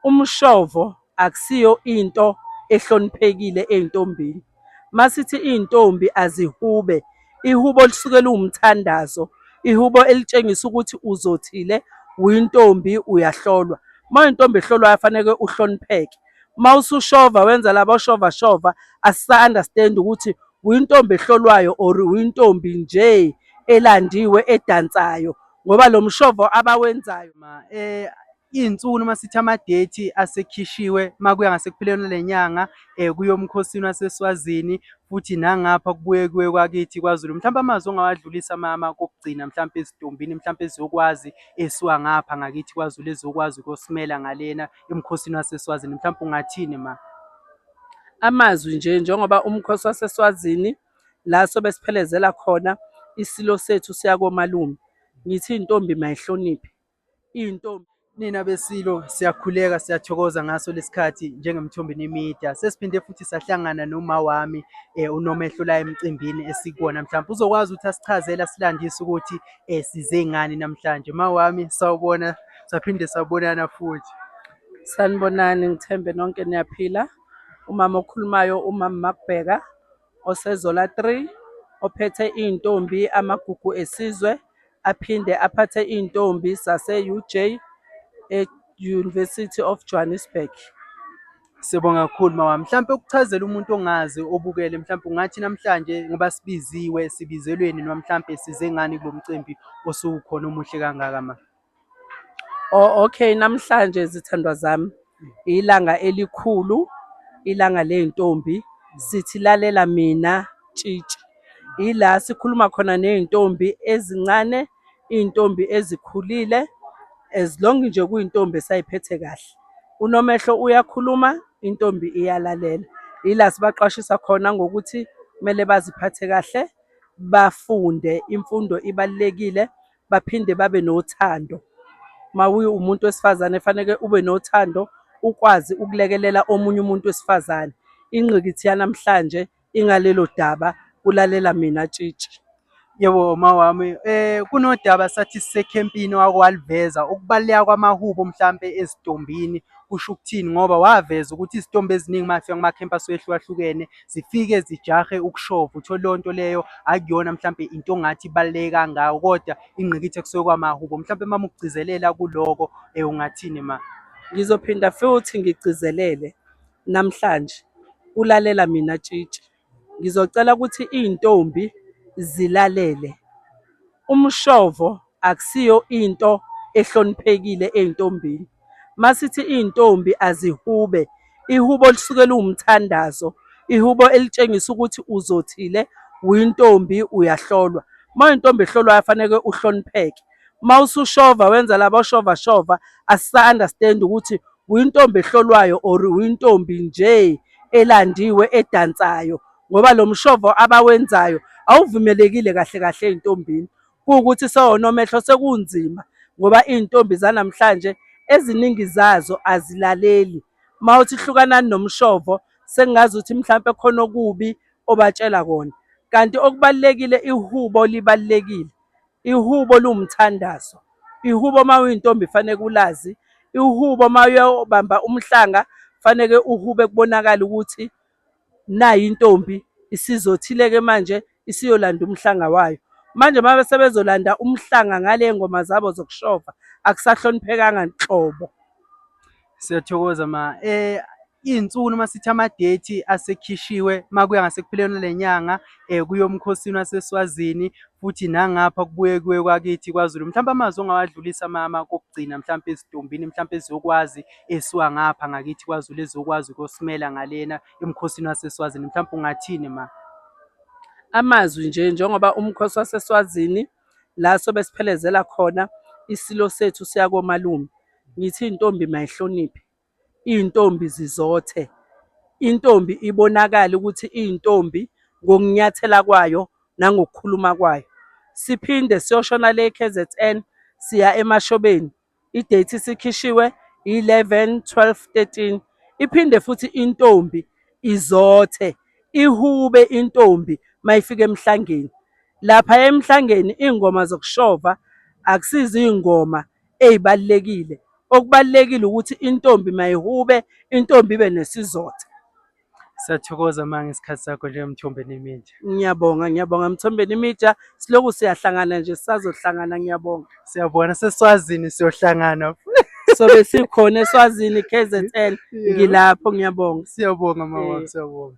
Umshovo akusiyo into ehloniphekile ey'ntombini. Masithi iy'ntombi azihube, ihubo lisuke liwumthandazo, ihubo elitshengisa ukuthi uzothile, uyintombi uyahlolwa. Uma uyintombi ehlolwayo faneke uhlonipheke. Uma usushova wenza labo shova shova, asisa-understand-i ukuthi uyintombi ehlolwayo or uyintombi nje elandiwe edansayo ngoba lo mshovo abawenzayo. Iy'nsuku noma sithi ama-date asekhishiwe makuya ngasekupheleni kwale nyanga kuya emkhosini waseSwazini futhi nangapha kubuye kuye kwakithi kwaZulu. Mhlawumpe amazwi ongawadlulisa mama kokugcina mhlampe ezintombini mhlampe ezizokwazi esuka ngapha ngakithi kwaZulu ezizokwazi ukuyosimela ngalena emkhosini waseSwazini mhlawumpe ungathini ma? Amazwi nje njengoba umkhosi waseSwazini la sobe siphelezela khona isilo sethu siya komalume, ngithi intombi mayihloniphe. Iy'ntombi. Nina beSilo siyakhuleka siyathokoza ngaso lesikhathi njengeMthombeni Media. Sesiphinde futhi sahlangana noma wami uNomehlo la emcimbini esikuwona mhlawumbe uzokwazi ukuthi asichazele asilandise ukuthi size ngani namhlanje. Ma wami sawubona, saphinde sabonana futhi. Sanibonani, ngithembe nonke niyaphila. Umama okhulumayo umama Makubheka oseZola 3 ophethe iy'ntombi amagugu esizwe aphinde aphathe iy'ntombi zase-UJ e-University of Johannesburg. Siyabonga kakhulu mama. Mhlampe ukuchazela umuntu ongazi obukele mhlampe ungathi namhlanje ngoba sibiziwe sibizelweni noma mhlampe size ngani kulo mcimbi osukhona omuhle kangaka ma? Oh, okay, namhlanje zithandwa zami ilanga elikhulu, ilanga ley'ntombi. Sithi lalela mina tshitshi. Ila sikhuluma khona ney'ntombi ezincane, iy'ntombi ezikhulile, as long nje kuyintombi esayiphethe kahle. Unomehlo uyakhuluma, intombi iyalalela. Ila sibaqwashisa khona ngokuthi kumele baziphathe kahle, bafunde, imfundo ibalulekile. Baphinde babe nothando. Uma uwumuntu wesifazane faneke ube nothando, ukwazi ukulekelela omunye umuntu wesifazane. Ingqikithi yanamhlanje ingalelo daba, kulalela mina tshitshi. Yebo mawami, kunodaba sathi sisekhempini owake waliveza, ukubaluleka kwamahubo mhlampe ezintombini kusho ukuthini ngoba waveza ukuthi izintombi eziningi uma zifika kumakhempi asuke ehlukahlukene zifike zijahe ukushova, uthole leyo nto leyo akuyona mhlampe into ongathi ibaluleke kangako kodwa ingqikithi ekusuke kwamahubo. Mhlampe mama ukugcizelela kuloko ungathini ma? Ngizophinda futhi ngigcizelele namhlanje, kulalela mina tshitshi. Ngizocela ukuthi iy'ntombi zilalele. Umshovo akusiyo into ehloniphekile ey'ntombini. Masithi iy'ntombi azihube, ihubo lisuke liwumthandazo, ihubo elitshengisa ukuthi uzothile, uyintombi uyahlolwa. Uma uyintombi ehlolwayo faneke uhlonipheke. Uma usushova wenza labo shova shova, asisa-understand ukuthi uyintombi ehlolwayo or uyintombi nje elandiwe edansayo ngoba lo mshovo abawenzayo awuvumelekile kahle kahle ey'ntombini. Kuwukuthi sewonomehlo sekunzima ngoba iy'ntombi zanamhlanje eziningi zazo azilaleli. Uma uthi hlukanani nomshovo sekungazuthi mhlampe khona okubi obatshela kona. Kanti okubalulekile ihubo libalulekile. Ihubo liwumthandazo. Ihubo uma uyintombi faneke ulazi. Ihubo uma uyobamba umhlanga faneke uhube kubonakale ukuthi nayi intombi isizothile-ke manje isiyolanda umhlanga wayo. Manje uma sebezolanda umhlanga ngale ngoma zabo zokushova akusahloniphekanga nhlobo. Siyathokoza ma. Iy'nsuku noma sithi ama-date asekhishiwe makuya ngasekupheleni kwale nyanga kuya emkhosini waseSwazini futhi nangapha kubuye kuye kwakithi kwaZulu. Mhlawumpe amazwi ongawadlulisa mama kokugcina mhlampe ezintombini mhlampe ezizokwazi esuka ngapha ngakithi kwaZulu ezizokwazi ukuyosimela ngalena emkhosini waseSwazini mhlawumpe ungathini ma? Amazwi nje njengoba umkhosi waseSwazini la sobe siphelezela khona isilo sethu siya komalume, ngithi intombi mayihloniphe, iy'ntombi zizothe. Intombi ibonakale ukuthi iyintombi ngokunyathela kwayo nangokukhuluma kwayo. Siphinde siyoshona le KZN, siya eMashobeni. I-date isikhishiwe 11, 12, 13. Iphinde futhi intombi izothe, ihube intombi mayifika emhlangeni. Lapha emhlangeni iy'ngoma zokushova akusizo iy'ngoma ey'balulekile. Okubalulekile ukuthi intombi mayihube, intombi ibe nesizotha. Siyathokoza ma ngesikhathi sakho njengoMthombeni Media. Ngiyabonga, ngiyabonga Mthombeni Media. Silokhu siyahlangana nje, sisazohlangana, ngiyabonga. Siyabona seSwazini siyohlangana. Sobe sikhona eSwazini KZN, ngilapho, ngiyabonga. Siyabonga mama, siyabonga.